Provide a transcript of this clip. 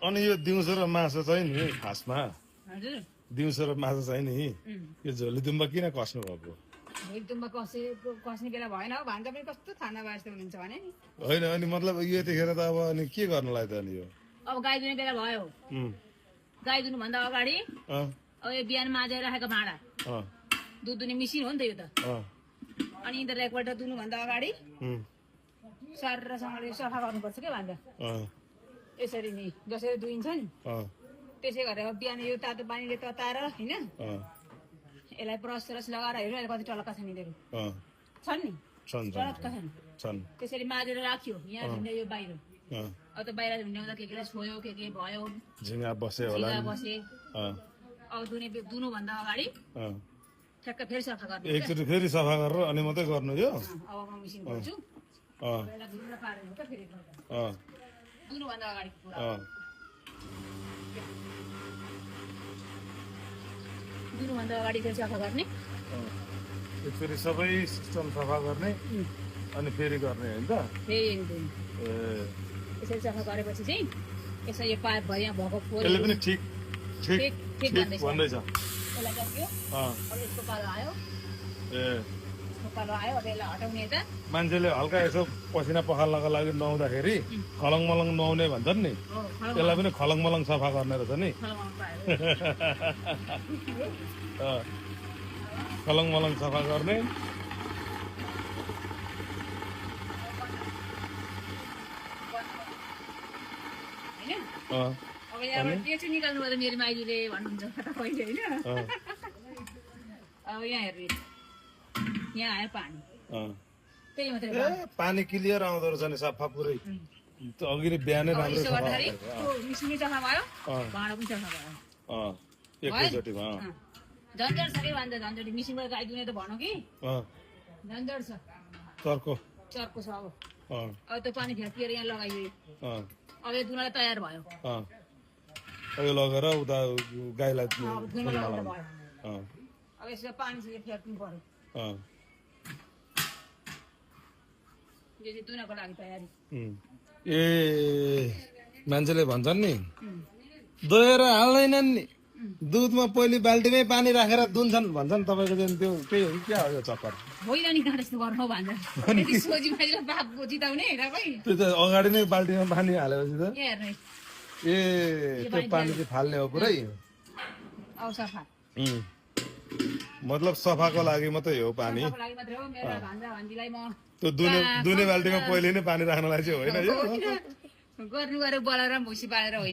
अनि यो दिउँसो र मासु चाहिँ नि खासमा हजुर दिउँसो र मासु चाहिँ नि यो झोलीदुम्बा किन कस्नु भएको एकदम कस्ने बेला भएन हौ भान्जा पनि कस्तो थाना भए जस्तो हुनुहुन्छ भने नि होइन अनि मतलब यतिखेर त अब अनि के गर्नलाई त अनि यो अब गाई दुने बेला भयो गाई दुनुभन्दा अगाडि अँ, अब यो बिहान माझेर राखेको भाँडा अँ, दुध दुने मिसिन हो नि त यो त अँ, अनि यिनीहरूलाई एकपल्ट दुनुभन्दा अगाडि सरसँगले सफा गर्नुपर्छ क्या भान्जा अँ, यसरी नि जसरी दुइन्छ नि अँ, त्यसै गरेर अब बिहान यो तातो पानीले तताएर होइन अँ, यसलाई ब्रस सरस लगाएर हेर्नु अहिले कति टलक्का छन् यिनीहरू अँ, छन् नि छन् टलक्का छन् छन् त्यसरी माझेर राख्यो यहाँ झुन्ड्या यो बाहिर अँ, अब त बाहिर झुन्ड्याउँदा के छोयो के भयो झिङ्गा बसे होला झिङ्गा नि। बसे अँ, अब दुनुभन्दा अगाडि अँ। ठ्याक्क फेरि सफा गर्नु एकचोटि फेरि सफा गरेर अनि मात्रै गर्नु यो अब म मिसिन खोल्छु अँ, पहिला धुएर पारेर हो क्या फेरि गर्दा। अँ, दुनुभन्दा अगाडिको कुरा अँ, दुनुभन्दा अगाडि फेरि सफा गर्ने अँ। एकचोटि सबै सिस्टम सफा गर्ने अनि फेरि गर्ने होइन त फेरि दुनु। ए यसरी सफा गरेपछि चाहिँ यसो यो पाइप भयो यहाँ भएको फोहोर यसले पनि ठिक ठिक ठिक ठिक भन्दैछ। भन्दैछ यसलाई गयो अँ, अब यसको पालो आयो ए यसको पालो आयो अब यसलाई हटाउने त मान्छेले हल्का यसो पसिना पखाल्नको लागि नुहाउँदाखेरि खलङ मलङ नुहाउने भन्छन् नि हो त्यसलाई पनि खलङ मलङ सफा गर्ने रहेछ नि अँ, खलङ मलङ सफा गर्ने होइन अँ, अब यहाँबाट त्यो चाहिँ निकाल्नु पर्दा मेरो माइलीले भन्नुहुन्छ कता पहिले होइन अँ, अब यहाँ हेर्नु यहाँ आयो पानी अँ। त्यही मात्रै ए पानी क्लियर आउँदो रहेछ नि सफा पुरै त्यो अघि नै बिहानै अब राम्रो यसो सफा गर्दाखेरि भएको। त्यो मिसिनी सफा भयो अँ, भाँडा पनि सफा भयो अँ, एकैचोटिमा अँ, झन्झट छ कि भन्दा झन्झट मिसिनबाट गाई दुने त भनौँ कि अँ, झन्झट छ चर्को चर्को छ अब अँ, अब त्यो पानी फ्याँकिएर यहाँ लगाइयो अँ, अब यो दुनलाई तयार भयो अँ। यो लगेर उता गाईलाई अब दुनमा लगाउँदा भयो अँ, अब यसो पानी चाहिँ फ्याँक्नु पर्यो अँ, यो चाहिँ दुनको लागि तयारी उम्। ए मान्छेले भन्छन् नि दोहोएर हाल्दैनन् नि दुधमा पहिले बाल्टीमै पानी राखेर दुन्छन् भन्छन् तपाईँको चाहिँ त्यो त्यही हो कि क्या हो यो चक्कर होइन नि कहाँ त्यस्तो गर्नु भन्दा त्यति सोझी माइलो बाबको जिताउने तपाईँ त्यो त अगाडि नै बाल्टीमा पानी हालेपछि त यहाँ हेर्नु ए त्यो पानी चाहिँ फाल्ने हो पुरै अब सफा उम्। मतलब सफाको लागि मात्रै हो पानी सफाको लागि मात्रै हो मेरो भान्जा भान्जीलाई म त्यो दुने बाल्टीमा पहिले नै पानी राख्नलाई चाहिँ होइन यो गर्नु गएर बोलाएर भुसी पालेर होइन